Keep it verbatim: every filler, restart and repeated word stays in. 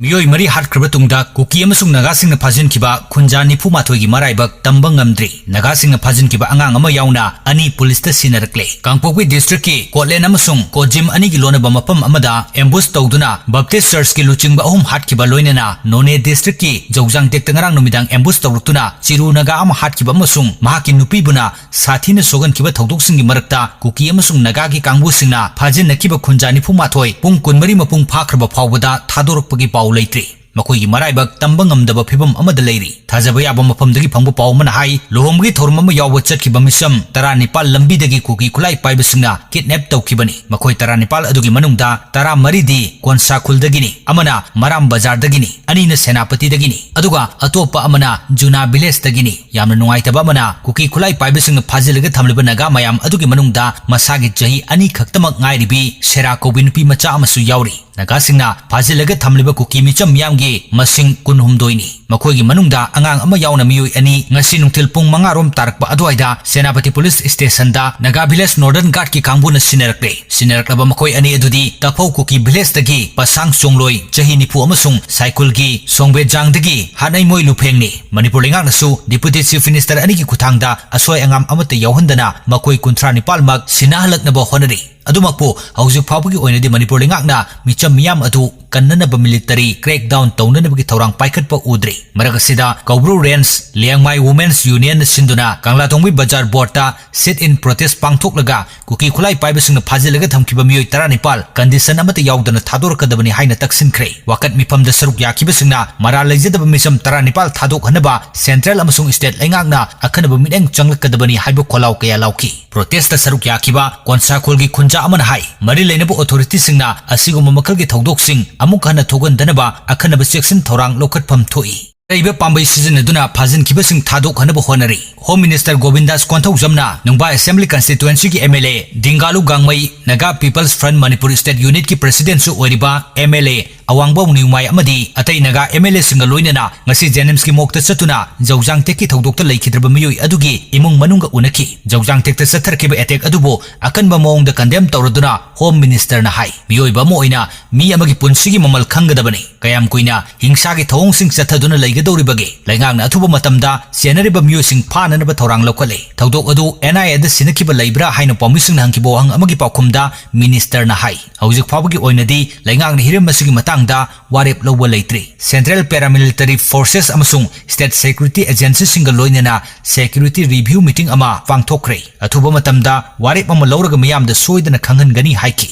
ꯃꯤꯑꯣꯏ ꯃꯔꯤ ꯍꯥꯠꯈ꯭ꯔꯕ ꯇꯨꯡꯗ ꯀꯨꯀꯤ ꯑꯃꯁꯨꯡ ꯅꯥꯒꯥꯁꯤꯡꯅ ꯐꯥꯖꯤꯟꯈꯤꯕ ꯈꯨꯟꯖꯥ ꯅꯤꯐꯨ ꯃꯥꯊꯣꯏꯒꯤ ꯃꯔꯥꯏꯕꯛ ꯇꯝꯕ ꯉꯝꯗ꯭ꯔꯤ꯫ ꯅꯥꯒꯥꯁꯤꯡꯅ ꯐꯥꯖꯤꯟꯈꯤꯕ ꯑꯉꯥꯡ ꯑꯃ ꯌꯥꯎꯅ ꯑꯅꯤ ꯄꯨꯂꯤꯁꯇ ꯁꯤꯟꯅꯔꯛꯂꯦ꯫ ꯀꯥꯡꯄꯣꯛꯄꯤ ꯗꯤꯁꯇ꯭ꯔꯤꯛꯀꯤ ꯀꯣꯠꯂꯦꯟ ꯑꯃꯁꯨꯡ ꯀꯣꯖꯤꯝ ꯑꯅꯤꯒꯤ ꯂꯣꯟꯅꯕ ꯃꯐꯝ ꯑꯃꯗ ꯑꯦꯝꯕꯨꯁ ꯇꯧꯗꯨꯅ ꯕꯞꯇꯤꯁ ꯆꯔꯆꯀꯤ ꯂꯨꯆꯤꯡꯕ ꯑꯍꯨꯝ ꯍꯥꯠꯈꯤꯕ, ꯂꯣꯏꯅꯅ ꯅꯣꯅꯦ ꯗꯤꯁꯇ꯭ꯔꯤꯛꯀꯤ ꯖꯧꯖꯥꯡ ꯇꯦꯛꯇ ꯉꯔꯥꯡ ꯅꯨꯃꯤꯗꯥꯡ ꯑꯦꯝꯕꯨꯁ ꯇꯧꯔꯛꯇꯨꯅ ꯆꯤꯔꯨ ꯅꯥꯒꯥ ꯑꯃ ꯍꯥꯠꯈꯤꯕ ꯑꯃꯁꯨꯡ ꯃꯍꯥꯛꯀꯤ ꯅꯨꯄꯤꯕꯨꯅ ꯁꯥꯊꯤꯅ ꯁꯣꯛꯍꯟꯈꯤꯕ ꯊꯧꯗꯣꯛꯁꯤꯡꯒꯤ ꯃꯔꯛꯇ ꯀꯨꯀꯤ ꯑꯃꯁꯨꯡ ꯅꯥꯒꯥꯒꯤ ꯀꯥꯡꯕꯨꯁꯤꯡꯅ ꯐꯥꯖꯤꯟꯅꯈꯤꯕ ꯈꯨꯟꯖꯥ ꯅꯤꯐꯨ ꯃꯥꯊꯣꯏ ꯄꯨꯡ ꯀꯨꯟꯃꯔꯤ ꯃꯄꯨꯡ ꯐꯥꯈ꯭ꯔꯕ ꯐꯥꯎꯕꯗ ꯊꯥꯗꯣꯔꯛꯄꯒꯤ ꯄꯥꯎ ꯂꯩꯇ꯭ꯔꯤ꯫ ꯃꯈꯣꯏꯒꯤ ꯃꯔꯥꯏꯕꯛ ꯇꯝꯕ ꯉꯝꯗꯕ ꯐꯤꯕꯝ ꯑꯃꯗ ꯂꯩꯔꯤ꯫ ꯊꯥꯖꯕ ꯌꯥꯕ ꯃꯐꯝꯗꯒꯤ ꯐꯪꯕ ꯄꯥꯎ ꯑꯃꯅ ꯍꯥꯏ, ꯂꯨꯍꯣꯡꯕꯒꯤ ꯊꯧꯔꯝ ꯑꯃ ꯌꯥꯎꯕ ꯆꯠꯈꯤꯕ ꯃꯤꯆꯝ ꯇꯔꯥꯅꯤꯄꯥꯜ ꯂꯝꯕꯤꯗꯒꯤ ꯀꯨꯀꯤ ꯈꯨꯠꯂꯥꯏ ꯄꯥꯏꯕꯁꯤꯡꯅ ꯀꯤꯗꯅꯦꯞ ꯇꯧꯈꯤꯕꯅꯤ꯫ ꯃꯈꯣꯏ ꯇꯔꯥꯅꯤꯄꯥꯜ ꯑꯗꯨꯒꯤ ꯃꯅꯨꯡꯗ ꯇꯔꯥꯃꯔꯤꯗꯤ ꯀꯣꯟꯁꯥ ꯈꯨꯜꯗꯒꯤꯅꯤ, ꯑꯃꯅ ꯃꯔꯥꯝ ꯕꯖꯥꯔꯗꯒꯤꯅꯤ, ꯑꯅꯤꯅ ꯁꯦꯅꯥꯄꯇꯤꯗꯒꯤꯅꯤ, ꯑꯗꯨꯒ ꯑꯇꯣꯞꯄ ꯑꯃꯅ ꯖꯨꯅꯥ ꯚꯤꯂꯦꯖꯇꯒꯤꯅꯤ꯫ ꯌꯥꯝꯅ ꯅꯨꯡꯉꯥꯏꯇꯕ ꯑꯃꯅ, ꯀꯨꯀꯤ ꯈꯨꯠꯂꯥꯏ ꯄꯥꯏꯕꯁꯤꯡꯅ ꯐꯥꯖꯤꯜꯂꯒ ꯊꯝꯂꯤꯕ ꯅꯥꯒꯥ ꯃꯌꯥꯝ ꯑꯗꯨꯒꯤ ꯃꯅꯨꯡꯗ ꯃꯁꯥꯒꯤ ꯆꯍꯤ ꯑꯅꯤ ꯈꯛꯇꯃꯛ ꯉꯥꯏꯔꯤꯕꯤ ꯁꯦꯔꯥ ꯀꯧꯕꯤ ꯅꯨꯄꯤ ꯃꯆꯥ ꯑꯃꯁꯨ ꯌꯥꯎꯔꯤ꯫ ꯅꯥꯒꯥꯁꯤꯡꯅ ꯐꯥꯖꯤꯜꯂꯒ ꯊꯝꯂꯤꯕ ꯀꯨꯀꯤ ꯃꯤꯆꯝ ꯃꯤꯌꯥꯝꯒꯤ ꯃꯁꯤꯡ ꯀꯨꯟꯍꯨꯝꯗꯣꯏꯅꯤ꯫ ꯃꯈꯣꯏꯒꯤ ꯃꯅꯨꯡꯗ ꯑꯉꯥꯡ ꯑꯃ ꯌꯥꯎꯅ ꯃꯤꯑꯣꯏ ꯑꯅꯤ ꯉꯁꯤ ꯅꯨꯡꯊꯤꯜ ꯄꯨꯡ ꯃꯉꯥ ꯔꯣꯝ ꯇꯥꯔꯛꯄ ꯑꯗꯨꯋꯥꯏꯗ ꯁꯦꯅꯥꯄꯇꯤ ꯄꯨꯂꯤꯁ ꯁ꯭ꯇꯦꯁꯟꯗ ꯅꯥꯒꯥ ꯚꯤꯂꯦꯖ ꯅꯣꯔꯗꯔꯟ ꯒꯥꯔꯗꯀꯤ ꯀꯥꯡꯕꯨꯅ ꯁꯤꯟꯅꯔꯛꯂꯦ꯫ ꯁꯤꯟꯅꯔꯛꯂꯕ ꯃꯈꯣꯏ ꯑꯅꯤ ꯑꯗꯨꯗꯤ ꯇꯐꯧ ꯀꯨꯀꯤ ꯚꯤꯂꯦꯖꯇꯒꯤ ꯄꯁꯥꯡ ꯆꯣꯡꯂꯣꯏ, ꯆꯍꯤ ꯅꯤꯐꯨ, ꯑꯃꯁꯨꯡ ꯁꯥꯏꯀꯨꯜꯒꯤ ꯁꯣꯡꯕꯦꯖꯥꯡꯗꯒꯤ ꯍꯥꯠꯅꯩꯃꯣꯏ ꯂꯨꯐꯦꯡꯅꯤ꯫ ꯃꯅꯤꯄꯨꯔ ꯂꯩꯉꯥꯛꯅꯁꯨ ꯗꯤꯄꯨꯇꯤ ꯆꯤꯐ ꯃꯤꯅꯤꯁꯇꯔ ꯑꯅꯤꯒꯤ ꯈꯨꯠꯊꯥꯡꯗ ꯑꯁꯣꯏ ꯑꯉꯥꯝ ꯑꯃꯠꯇ ꯌꯥꯎꯍꯟꯗꯅ ꯃꯈꯣꯏ ꯀꯨꯟꯊ꯭ꯔꯥ ꯅꯤꯄꯥꯜꯃꯛ ꯁꯤꯟꯅꯍꯜꯂꯛꯅꯕ ꯍꯣꯠꯅꯔꯤ꯫ ꯑꯗꯨꯃꯛꯄꯨ ꯍꯧꯖꯤꯛ ꯐꯥꯎꯕꯒꯤ ꯑꯣꯏꯅꯗꯤ ꯃꯅꯤꯄꯨꯔ ꯂꯩꯉꯥꯛꯅ ꯃꯤꯆꯝ ꯃꯤꯌꯥꯝ ꯑꯗꯨ ꯀꯟꯅꯅꯕ ꯃꯤꯂꯤꯇꯔꯤ ꯀ꯭ꯔꯦꯛ ꯗꯥꯎꯟ ꯇꯧꯅꯅꯕꯒꯤ ꯊꯧꯔꯥꯡ ꯄꯥꯏꯈꯠꯄ ꯎꯗ꯭ꯔꯤ꯫ ꯃꯔꯛ ꯑꯁꯤꯗ ꯀꯧꯕ꯭ꯔꯨ ꯔꯦꯟꯖ ꯂꯤꯌꯥꯡꯃꯥꯏ ꯋꯨꯃꯦꯟꯁ ꯌꯨꯅꯤꯌꯟꯅ ꯁꯤꯟꯗꯨꯅ ꯀꯪꯂꯥꯇꯣꯡꯕꯤ ꯕꯖꯥꯔ ꯕꯣꯔꯗꯇ ꯁꯤꯠ ꯏꯟ ꯄ꯭ꯔꯣꯇꯦꯁ ꯄꯥꯡꯊꯣꯛꯂꯒ ꯀꯨꯀꯤ ꯈꯨꯠꯂꯥꯏ ꯄꯥꯏꯕꯁꯤꯡꯅ ꯐꯥꯖꯤꯜꯂꯒ ꯊꯝꯈꯤꯕ ꯃꯤꯑꯣꯏ ꯇꯔꯥꯅꯤꯄꯥꯜ ꯀꯟꯗꯤꯁꯟ ꯑꯃꯠꯇ ꯌꯥꯎꯗꯅ ꯊꯥꯗꯣꯔꯛꯀꯗꯕꯅꯤ ꯍꯥꯏꯅ ꯇꯛꯁꯤꯟꯈ꯭ꯔꯦ꯫ ꯋꯥꯀꯠ ꯃꯤꯐꯝꯗ ꯁꯔꯨꯛ ꯌꯥꯈꯤꯕꯁꯤꯡꯅ ꯃꯔꯥꯜ ꯂꯩꯖꯗꯕ ꯃꯤꯆꯝ ꯇꯔꯥꯅꯤꯄꯥꯜ ꯊꯥꯗꯣꯛꯍꯟꯅꯕ ꯁꯦꯟꯇ꯭ꯔꯦꯜ ꯑꯃꯁꯨꯡ ꯁ꯭ꯇꯦꯠ ꯂꯩꯉꯥꯛꯅ ꯑꯈꯟꯅꯕ ꯃꯤꯠꯌꯦꯡ ꯆꯪꯂꯛꯀꯗꯕꯅꯤ ꯍꯥꯏꯕ ꯈꯣꯜꯂꯥꯎ ꯀꯌꯥ ꯂꯥꯎꯈꯤ꯫ ꯄ꯭ꯔꯣꯇꯦꯁꯇ ꯁꯔꯨꯛ ꯌꯥꯈꯤꯕ ꯀꯣꯟꯁꯥꯈꯣꯜꯒꯤ ꯈꯨꯟꯖꯥ ꯑꯃꯅ ꯍꯥꯏ, ꯃꯔꯤ ꯂꯩꯅꯕ ꯑꯣꯊꯣꯔꯤꯇꯤꯁꯤꯡꯅ ꯑꯁꯤꯒꯨꯝꯕ ꯃꯈꯜꯒꯤ ꯊꯧꯗꯣꯛꯁꯤꯡ ꯑꯃꯨꯛ ꯍꯟꯅ ꯊꯣꯛꯍꯟꯗꯅꯕ ꯑꯈꯟꯅꯕ ꯆꯦꯛꯁꯤꯟ ꯊꯧꯔꯥꯡ ꯂꯧꯈꯠꯐꯝ ꯊꯣꯛꯏ꯫ ꯑꯔꯩꯕ ꯄꯥꯝꯕꯩ ꯁꯤꯖꯤꯟꯅꯗꯨꯅ ꯐꯥꯖꯤꯟꯈꯤꯕꯁꯤꯡ ꯊꯥꯗꯣꯛꯍꯟꯅꯕ ꯍꯣꯠꯅꯔꯤ꯫ ꯍꯣꯝ ꯃꯤꯅꯤꯁꯇꯔ ꯒꯣꯕꯤꯟꯗꯥꯁ ꯀꯣꯟꯊꯧꯖꯝꯅ ꯅꯨꯡꯕꯥ ꯑꯦꯁꯦꯝꯕ꯭ꯂꯤ ꯀꯟꯁꯇꯤꯇ꯭ꯋꯦꯟꯁꯤꯒꯤ M L A Dinganglu Gangmei, Naga people's front Manipur state ꯌꯨꯅꯤꯠꯀꯤ ꯄ꯭ꯔꯦꯁꯤꯗꯦꯟꯠꯁꯨ ꯑꯣꯏꯔꯤꯕ ꯑꯦꯝ ꯑꯦꯜ ꯑꯦ ꯑꯋꯥꯡꯕꯧ ꯅꯤꯎꯃꯥꯏ ꯑꯃꯗꯤ ꯑꯇꯩ ꯅꯥꯒꯥ MLAꯁꯤꯡꯒ ꯂꯣꯏꯅꯅ ꯉꯁꯤ JNIMSꯀꯤ morgueꯇ ꯆꯠꯇꯨꯅ ꯖꯧꯖꯥꯡ ꯇꯦꯛꯀꯤ ꯊꯧꯗꯣꯛꯇ ꯂꯩꯈꯤꯗ꯭ꯔꯕ ꯃꯤꯑꯣꯏ ꯑꯗꯨꯒꯤ ꯏꯃꯨꯡ ꯃꯅꯨꯡꯒ ꯎꯅꯈꯤ꯫ ꯖꯧꯖꯥꯡ ꯇꯦꯛꯇ ꯆꯠꯊꯔꯛꯈꯤꯕ attack ꯑꯗꯨꯕꯨ ꯑꯀꯟꯕ ꯃꯑꯣꯡꯗ condemn ꯇꯧꯔꯗꯨꯅ Home Ministerꯅ ꯍꯥꯏ, ꯃꯤꯑꯣꯏꯕ ꯑꯃ ꯑꯣꯏꯅ ꯃꯤ ꯑꯃꯒꯤ ꯄꯨꯟꯁꯤꯒꯤ ꯃꯃꯜ ꯈꯪꯒꯗꯕꯅꯤ꯫ ꯀꯌꯥꯝ ꯀꯨꯏꯅ ꯍꯤꯡꯁꯥꯒꯤ ꯊꯧꯑꯣꯡꯁꯤꯡ ꯆꯠꯊꯗꯨꯅ ꯂꯩꯒꯗꯧꯔꯤꯕꯒꯦ? ꯂꯩꯉꯥꯛꯅ ꯑꯊꯨꯕ ꯃꯇꯝꯗ ꯆꯦꯟꯅꯔꯤꯕ ꯃꯤꯑꯣꯏꯁꯤꯡ ꯐꯥꯅꯅꯕ ꯊꯧꯔꯥꯡ ꯂꯧꯈꯠꯂꯤ꯫ ꯊꯧꯗꯣꯛ ꯑꯗꯨ NIAꯗ ꯁꯤꯟꯅꯈꯤꯕ ꯂꯩꯕ꯭ꯔꯥ ꯍꯥꯏꯅ ꯄꯥꯎꯃꯤꯁꯤꯡꯅ ꯍꯪꯈꯤꯕ ꯋꯥꯍꯪ ꯑꯃꯒꯤ ꯄꯥꯎꯈꯨꯝꯗ Ministerꯅ ꯍꯥꯏ, ꯍꯧꯖꯤꯛ ꯐꯥꯎꯕꯒꯤ ꯑꯣꯏꯅꯗꯤ ꯂꯩꯉꯥꯛꯅ ꯍꯤꯔꯝ ꯑꯁꯤꯒꯤ ꯃꯇꯥꯡꯗ ꯋꯥꯔꯦꯞ ꯂꯧꯕ ꯂꯩꯇ꯭ꯔꯤ꯫ Central Paramilitary Forces ꯑꯃꯁꯨꯡ State Security Agencyꯁꯤꯡꯒ ꯂꯣꯏꯅꯅ security review meeting ꯑꯃ ꯄꯥꯡꯊꯣꯛꯈ꯭ꯔꯦ꯫ ꯑꯊꯨꯕ ꯃꯇꯝꯗ ꯋꯥꯔꯦꯞ ꯑꯃ ꯂꯧꯔꯒ ꯃꯤꯌꯥꯝꯗ ꯁꯣꯏꯗꯅ ꯈꯪꯍꯟꯒꯅꯤ ꯍꯥꯏꯈꯤ꯫